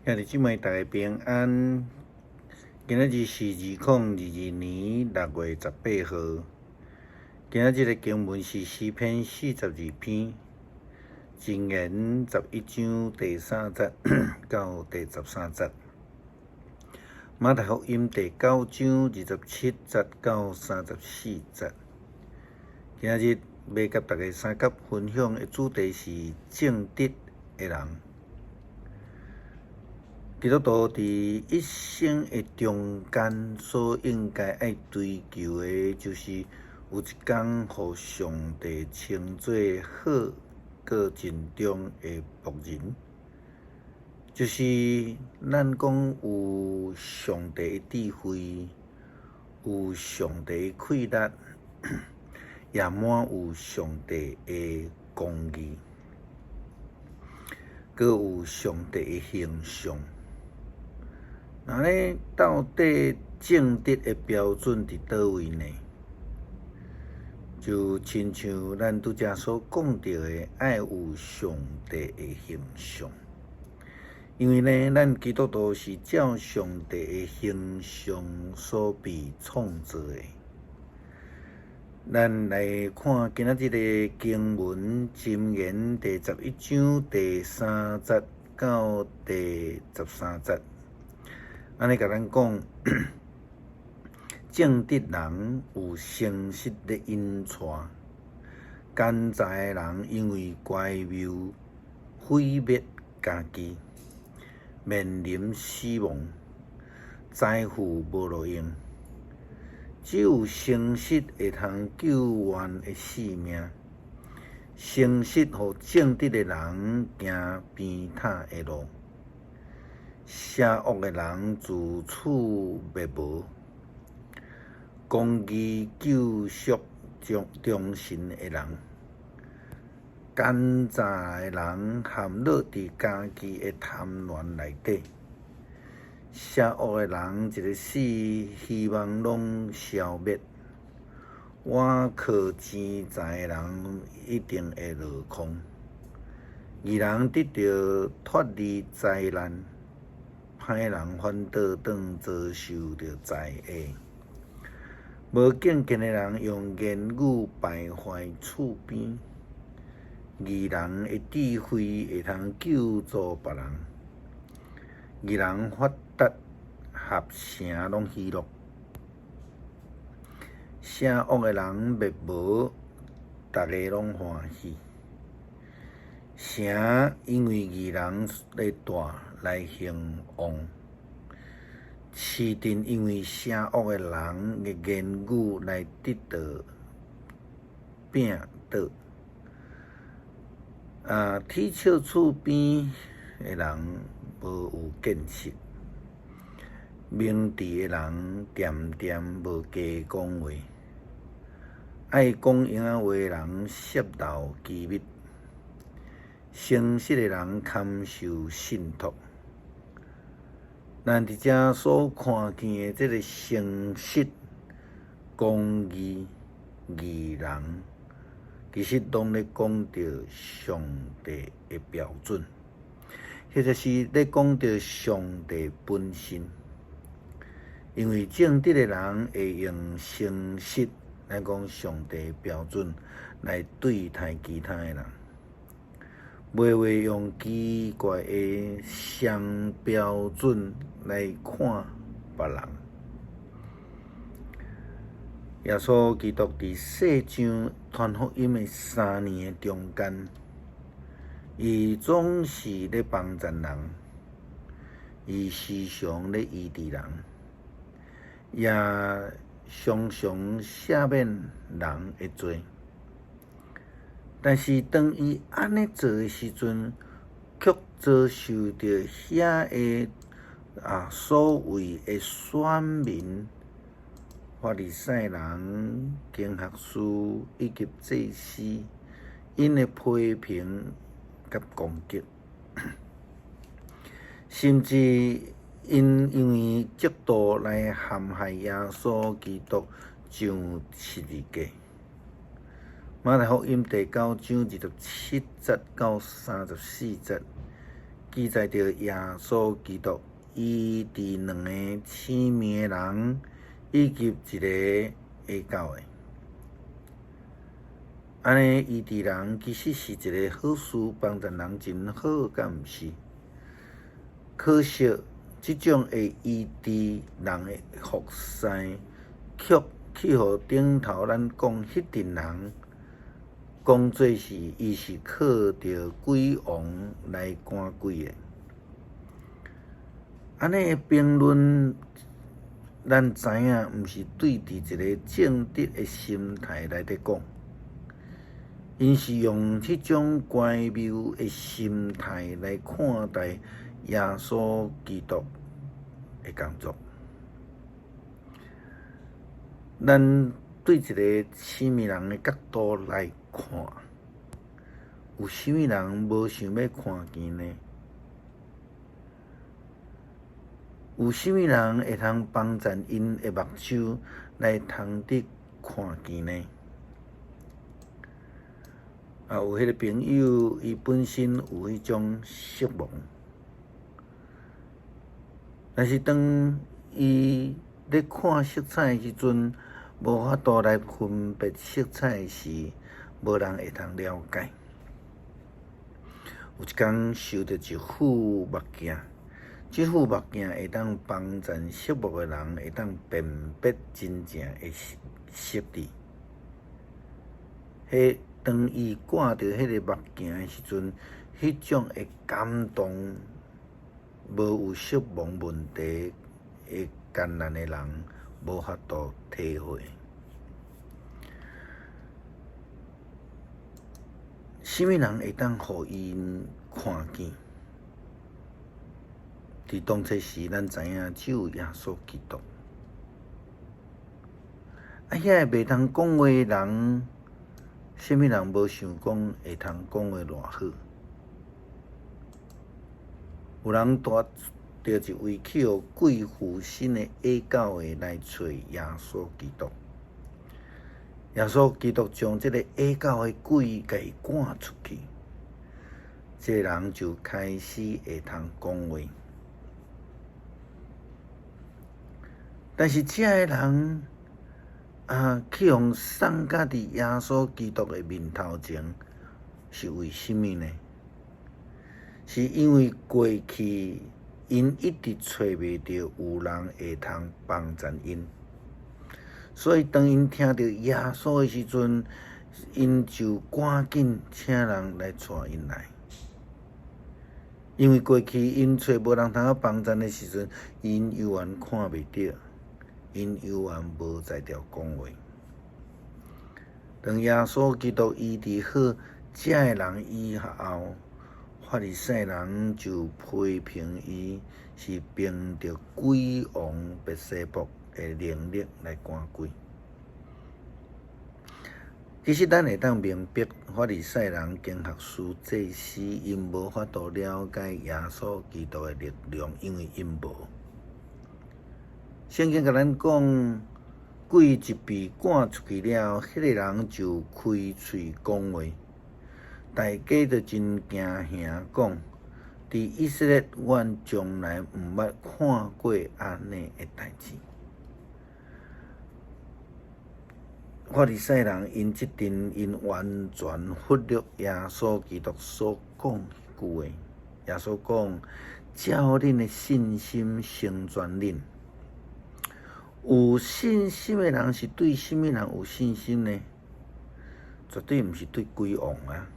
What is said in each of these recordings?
兄弟姊妹，大家平安。今仔日是2022年6月18號。今仔日的經文是詩篇42篇，箴言11章第3節到第13節，馬太福音第9章27節到34節。今仔日欲佮大家相佮分享的主題是正直的人。基督徒佇一生的中間所應該愛追求的，就是有一工予上帝稱做好閣盡忠的僕人，就是咱講有上帝的智慧，有上帝的氣力，也滿有上帝的公義，閣有上帝的形象。那呢，到底正直的標準佇佗位呢？就親像咱拄才所講著的，愛有上帝的形象。因為呢，咱基督徒是照上帝的形象所被創造的。咱來看今仔日的經文，箴言第11章第3節到第13節。按呢共咱講，正直人有誠實咧引帶，奸詐的人因為乖謬毀滅家己，面臨死亡，財富無路用，只有誠實會通救援的性命。誠實予正直的人行平坦的路。邪惡的人自此滅無，公義救贖忠誠的人，奸詐的人陷落佇家己的貪婪內底，邪惡的人一个死，希望攏消滅，倚靠錢財的人一定會落空，義人得著脫離災難。歹人反倒轉遭受著災禍。無敬虔的人用言語敗壞厝邊，義人的智慧會通救助別人，義人發達，合城攏喜樂。邪惡的人滅無，逐家攏歡喜。城因為義人的大來興旺，市鎮因為邪惡的人的言語來得著摒倒。啊，恥笑厝邊的人無有見識，明智的人恬恬無加講話，愛講閒仔話的人洩露機密。誠實的人堪受信託。咱佇遮所看見的這个誠實、公義、義人，其實攏咧講著上帝的標準，或者是咧講著上帝本身。因為正直的人會用誠實來講上帝的標準來對待其他的人。袂會用奇怪的雙標準來看別人。耶穌基督佇世上傳福音的3年的中間，伊總是咧幫贊人，伊時常咧醫治人，也常常赦免人的罪。但是當伊按呢做的時陣，卻遭受著遐个啊所謂的選民、法利賽人、經學士以及祭司，𪜶的批評佮攻擊，甚至𪜶因為嫉妒來陷害耶穌基督上十字架。馬太福音第9章27節到34節，記載著耶穌基督醫治兩个痴迷的人，以及一个啞狗的。按呢醫治人其實是一个好事，幫助人真好，敢毋是？可惜，這種會醫治人的服侍，卻去予頂頭咱講彼陣人講做是伊是靠著鬼王來趕鬼的。按呢的評論，咱知影，毋是對佇一个正直的心態來咧講，𪜶是用彼種乖謬的心態來看待耶穌基督的工作。咱對一个痴迷人的角度來看，有啥物人無想欲看見呢？有啥物人會通幫贊𪜶的目睭來通得看見呢？啊，有彼个朋友，伊本身有彼種色盲，但是當伊咧看色彩的時陣，無法度來分別色彩時，無人會通了解。有一工收著一副目鏡，這副目鏡會當幫助色盲的人會當辨別真正的色字。彼當伊掛著彼个目鏡的時陣，彼種的感動，無有色盲問題的艱難的人，無法度體會。啥物人會當予𪜶看見？佇當初時，咱知影只有耶穌基督。啊，遐个袂通講話的人，啥物人無想講會通講話偌好？有人帶著一位去予鬼附身的啞狗的來揣耶穌基督。耶穌基督將這个啞狗的鬼共伊趕出去，這个人就開始會通講話。但是這个人啊，去予送到佇耶穌基督的面頭前，是為啥物呢？是因為過去𪜶一直揣袂著有人會通幫贊𪜶，所以當𪜶聽著耶穌的時陣，𪜶就趕緊請人來帶𪜶來。因為過去𪜶揣無人通好幫贊的時陣，𪜶猶原看袂著，𪜶猶原無才調講話。當耶穌基督醫治好這个人以後，法利賽人就批評伊是憑著鬼王別西卜的能力來趕鬼。其實咱會當明白，法利賽人、經學師、祭司，𪜶無法度了解耶穌基督的力量，因為𪜶無。聖經共咱講，鬼一被趕出去了，彼个人就開喙講話。大家就真驚嚇，講：佇以色列，阮從來毋捌看過按呢的代誌。法利賽人𪜶這陣𪜶完全忽略耶穌基督所講彼句話。耶穌講：照恁的信心成全恁。有信心的人是對啥物人有信心呢？絕對毋是對鬼王啊！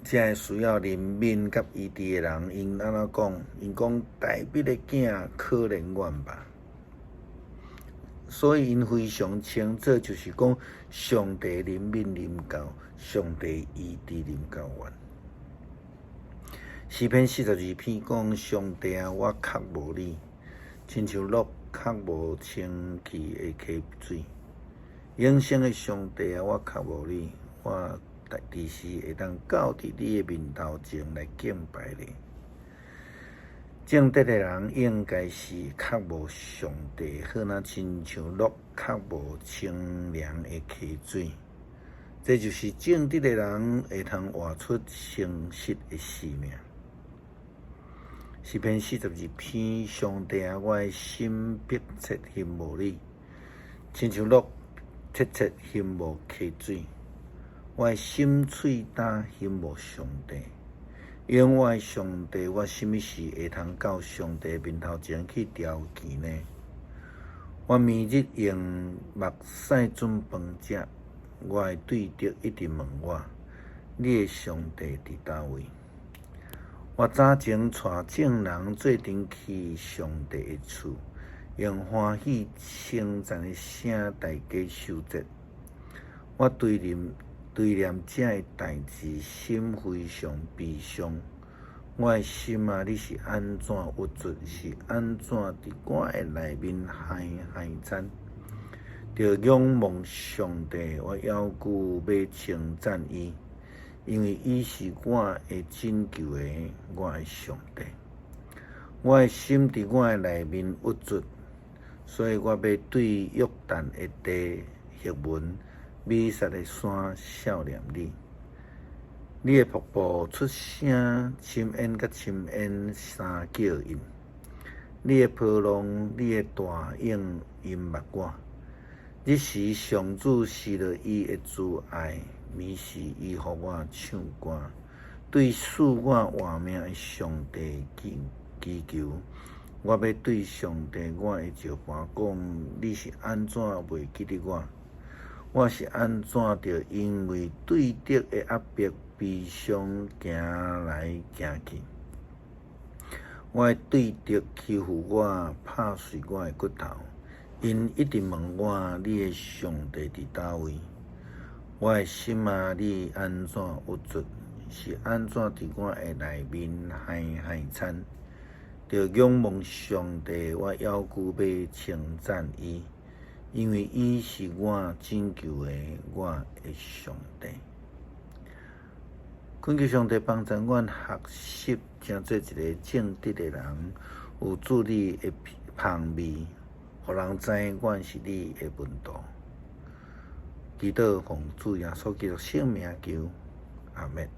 這个需要憐憫佮醫治的人，𪜶按怎講？𪜶講大衛的囝可憐阮吧。所以𪜶非常清楚，就是講上帝憐憫臨到，上帝醫治臨到阮。詩篇42篇講：上帝啊，我渴慕你，親像鹿渴慕清氣的溪水。永生的上帝啊，我渴慕你，我佇時會當到佇你的面頭前來敬拜你。正直的人應該是渴慕上帝，好若親像鹿渴慕清涼的溪水。這就是正直的人會通活出誠實的生命。詩篇42篇，上帝啊，我的心迫切欣慕你，親像鹿切切欣慕溪水。我的心喙焦欣慕上帝，永活的上帝，我啥物時會通到上帝面頭前去調件呢？我暝日用目屎準飯食，我的對敵一直問我：你的上帝佇佗位？我早前帶眾人做陣去上帝的厝，用歡喜稱讚的聲大家守節。我追念追念這个代誌，心非常悲傷。我的心啊，你是按怎鬱卒？是按怎佇我的內面害害慘？著仰望上帝，我猶閣欲稱讚伊，因為伊是我的拯救的，我的上帝。我的心佇我的內面鬱卒，所以我欲對約旦的地赫門、米薩的山數念你。你的瀑布出聲，深淵佮深淵相叫應。你的波浪，你的大湧淹沒我。日時上主施落伊的慈愛，暝時伊予我唱歌，對賜我活命的上帝祈求。我欲對上帝我的石磐講：你是按怎袂記得我？我是按怎著因為對敵的壓迫悲傷行來行去？我的對敵欺負我，拍碎我的骨頭。𪜶一直問我：你的上帝佇佗位？我的心啊，你按怎鬱卒？是按怎佇我的內面害害慘？著仰望上帝，我猶閣欲稱讚伊，因為伊是我拯救的，我的上帝。懇求上帝幫助阮學習，成做一个正直的人，有主你的芳味，予人知阮是你的門徒。祈禱奉主耶穌基督聖名求，阿們。